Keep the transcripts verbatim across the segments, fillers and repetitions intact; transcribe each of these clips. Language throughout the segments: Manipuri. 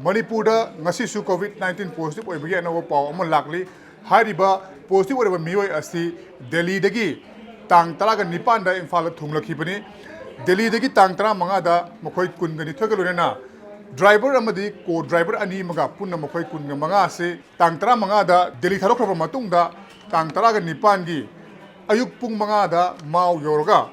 ꯃꯅꯤꯄꯨꯔꯗ ꯉꯁꯤꯁꯨ ꯀꯣꯚꯤꯗ ꯅꯥꯏꯟꯇꯤꯟ ꯄꯣꯖꯤꯇꯤꯚ ꯑꯣꯏꯕꯒꯤ ꯑꯅꯧꯕ ꯄꯥꯎ ꯑꯃ ꯂꯥꯛꯂꯤ꯫ ꯍꯥꯏꯔꯤꯕ ꯄꯣꯖꯤꯇꯤꯚ ꯑꯣꯏꯔꯕ ꯃꯤꯑꯣꯏ ꯑꯁꯤ ꯗꯦꯜꯂꯤꯗꯒꯤ ꯇꯥꯡ ꯇꯔꯥꯒ ꯅꯤꯄꯥꯟꯗ ꯏꯝꯐꯥꯜꯗ ꯊꯨꯡꯂꯛꯈꯤꯕꯅꯤ꯫ ꯗꯦꯜꯂꯤꯗꯒꯤ ꯇꯥꯡ ꯇꯔꯥꯃꯉꯥꯗ ꯃꯈꯣꯏ ꯀꯨꯟꯒ ꯅꯤꯊꯣꯏꯒ ꯂꯣꯏꯅꯅ ꯗ꯭ꯔꯥꯏꯚꯔ ꯑꯃꯗꯤ ꯀꯣ ꯗ꯭ꯔꯥꯏꯚꯔ ꯑꯅꯤ ꯑꯃꯒ ꯄꯨꯟꯅ ꯃꯈꯣꯏ ꯀꯨꯟꯒ ꯃꯉꯥ ꯑꯁꯤ ꯇꯥꯡ ꯇꯔꯥꯃꯉꯥꯗ ꯗꯦꯜꯂꯤ ꯊꯥꯗꯣꯛꯈ꯭ꯔꯕ ꯃꯇꯨꯡꯗ ꯇꯥꯡ ꯇꯔꯥꯒ ꯅꯤꯄꯥꯟꯒꯤ ꯑꯌꯨꯛ ꯄꯨꯡ ꯃꯉꯥꯗ ꯃꯥꯎ ꯌꯧꯔꯒ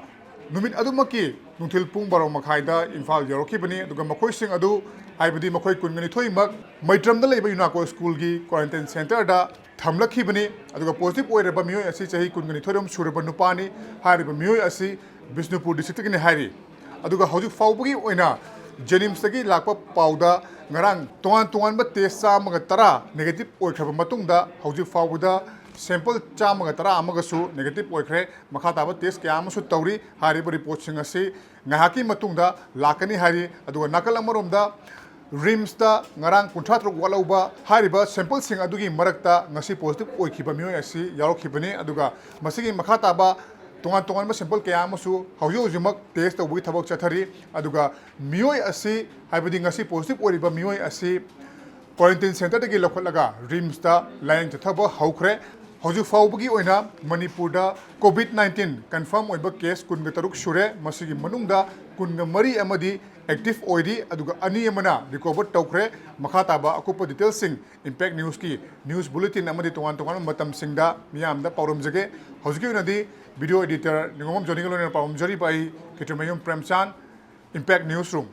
ꯅꯨꯃꯤꯠ ꯑꯗꯨꯃꯛꯀꯤ ꯅꯨꯡꯊꯤꯜ ꯄꯨꯡ ꯕꯥꯔꯣ ꯃꯈꯥꯏꯗ ꯏꯝꯐꯥꯜ ꯌꯧꯔꯛꯈꯤꯕꯅꯤ꯫ ꯑꯗꯨꯒ ꯃꯈꯣꯏꯁꯤꯡ ꯑꯗꯨ, ꯍꯥꯏꯕꯗꯤ ꯃꯈꯣꯏ ꯀꯨꯟꯒ ꯅꯤꯊꯣꯏꯃꯛ ꯃꯩꯇ꯭ꯔꯝꯗ ꯂꯩꯕ ꯌꯨꯅꯥꯀꯣ ꯁ꯭ꯀꯨꯜꯒꯤ ꯀ꯭ꯋꯥꯔꯦꯟꯇꯤꯟ ꯁꯦꯟꯇꯔꯗ ꯊꯝꯂꯛꯈꯤꯕꯅꯤ꯫ ꯑꯗꯨꯒ ꯄꯣꯖꯤꯇꯤꯚ ꯑꯣꯏꯔꯕ ꯃꯤꯑꯣꯏ ꯑꯁꯤ ꯆꯍꯤ ꯀꯨꯟꯒ ꯅꯤꯊꯣꯏꯔꯣꯝ ꯁꯨꯔꯕ ꯅꯨꯄꯥꯅꯤ꯫ ꯍꯥꯏꯔꯤꯕ ꯃꯤꯑꯣꯏ ꯑꯁꯤ ꯕꯤꯁꯅꯨꯄꯨꯔ ꯗꯤꯁꯇ꯭ꯔꯤꯛꯇꯒꯤꯅꯤ ꯍꯥꯏꯔꯤ꯫ ꯑꯗꯨꯒ ꯍꯧꯖꯤꯛ ꯐꯥꯎꯕꯒꯤ ꯑꯣꯏꯅ ꯖꯦꯅꯤꯝꯁꯇꯒꯤ ꯂꯥꯛꯄ ꯄꯥꯎꯗ ꯉꯔꯥꯡ ꯇꯣꯉꯥꯟ ꯇꯣꯉꯥꯟꯕ ꯇꯦꯁ ꯆꯥꯝꯃꯒ ꯇꯔꯥ ꯅꯦꯒꯦꯇꯤꯚ ꯑꯣꯏꯈ꯭ꯔꯕ ꯃꯇꯨꯡꯗ ꯍꯧꯖꯤꯛ ꯐꯥꯎꯕꯗ ꯁꯦꯝꯄꯜ ꯆꯥꯝꯃꯒ ꯇꯔꯥ ꯑꯃꯒꯁꯨ ꯅꯦꯒꯦꯇꯤꯚ ꯑꯣꯏꯈ꯭ꯔꯦ꯫ ꯃꯈꯥ ꯇꯥꯕ ꯇꯦꯁ ꯀꯌꯥ ꯑꯃꯁꯨ ꯇꯧꯔꯤ꯫ ꯍꯥꯏꯔꯤꯕ ꯔꯤꯄꯣꯔꯠꯁꯤꯡ ꯑꯁꯤ ꯉꯥꯏꯍꯥꯛꯀꯤ ꯃꯇꯨꯡꯗ ꯂꯥꯛꯀꯅꯤ ꯍꯥꯏꯔꯤ꯫ ꯑꯗꯨꯒ ꯅꯥꯀꯜ ꯑꯃꯔꯣꯝꯗ ꯔꯤꯝꯁꯇ ꯉꯔꯥꯡ ꯀꯨꯟꯊ꯭ꯔꯥ ꯇꯔꯨꯛ ꯋꯥꯠꯍꯧꯕ ꯍꯥꯏꯔꯤꯕ ꯁꯦꯝꯄꯜꯁꯤꯡ ꯑꯗꯨꯒꯤ ꯃꯔꯛꯇ ꯉꯁꯤ ꯄꯣꯖꯤꯇꯤꯚ ꯑꯣꯏꯈꯤꯕ ꯃꯤꯑꯣꯏ ꯑꯁꯤ ꯌꯥꯎꯔꯛꯈꯤꯕꯅꯤ꯫ ꯑꯗꯨꯒ ꯃꯁꯤꯒꯤ ꯃꯈꯥ ꯇꯥꯕ ꯇꯣꯉꯥꯟ ꯇꯣꯉꯥꯟꯕ ꯁꯦꯝꯄꯜ ꯀꯌꯥ ꯑꯃꯁꯨ ꯍꯧꯖꯤꯛ ꯍꯧꯖꯤꯛꯃꯛ ꯇꯦꯁ ꯇꯧꯕꯒꯤ ꯊꯕꯛ ꯆꯠꯊꯔꯤ꯫ ꯑꯗꯨꯒ ꯃꯤꯑꯣꯏ ꯑꯁꯤ, ꯍꯥꯏꯕꯗꯤ ꯉꯁꯤ ꯄꯣꯖꯤꯇꯤꯚ ꯑꯣꯏꯔꯤꯕ ꯃꯤꯑꯣꯏ ꯑꯁꯤ ꯀ꯭ꯋꯥꯔꯦꯟꯇꯤꯟ ꯁꯦꯟꯇꯔꯗꯒꯤ ꯂꯧꯈꯠꯂꯒ ꯔꯤꯝꯁꯇ ꯂꯥꯌꯦꯡ ꯆꯠꯊꯕ ꯍꯧꯈ꯭ꯔꯦ꯫ ꯍꯧꯖꯤꯛ ꯐꯥꯎꯕꯒꯤ ꯑꯣꯏꯅ ꯃꯅꯤꯄꯨꯔꯗ ꯀꯣꯚꯤꯗ ꯅꯥꯏꯟꯇꯤꯟ ꯀꯟꯐꯥꯔꯝ ꯑꯣꯏꯕ ꯀꯦꯁ ꯀꯨꯟꯒ ꯇꯔꯨꯛ ꯁꯨꯔꯦ꯫ ꯃꯁꯤꯒꯤ ꯃꯅꯨꯡꯗ ꯀꯨꯟꯒ ꯃꯔꯤ ꯑꯃꯗꯤ ꯑꯦꯛꯇꯤꯚ ꯑꯣꯏꯔꯤ, ꯑꯗꯨꯒ ꯑꯅꯤ ꯑꯃꯅ ꯔꯤꯀꯣꯚꯔ ꯇꯧꯈ꯭ꯔꯦ꯫ ꯃꯈꯥ ꯇꯥꯕ ꯑꯀꯨꯞꯄ ꯗꯤꯇꯦꯜꯁꯤꯡ ꯏꯝꯄꯦꯛ ꯅ꯭ꯌꯨꯁꯀꯤ ꯅ꯭ꯌꯨꯁ ꯕꯨꯂꯦꯇꯤꯟ ꯑꯃꯗꯤ ꯇꯣꯉꯥꯟ ꯇꯣꯉꯥꯟꯕ ꯃꯇꯝꯁꯤꯡꯗ ꯃꯤꯌꯥꯝꯗ ꯄꯥꯎꯗꯝꯖꯒꯦ꯫ ꯍꯧꯖꯤꯛꯀꯤ ꯑꯣꯏꯅꯗꯤ ꯚꯤꯗꯤꯑꯣ ꯑꯦꯗꯤꯇꯔ ꯅꯤꯉꯣꯝꯕꯝ ꯖꯣꯅꯤꯒ ꯂꯣꯏꯅꯅ ꯄꯥꯎꯗꯝꯖꯔꯤꯕ ꯑꯩ ꯈꯦꯇ꯭ꯔꯤꯃꯌꯨꯝ ꯄ꯭ꯔꯦꯝꯆꯥꯟ, ꯏꯝꯄꯦꯛ ꯅ꯭ꯌꯨꯁ ꯔꯨꯝ꯫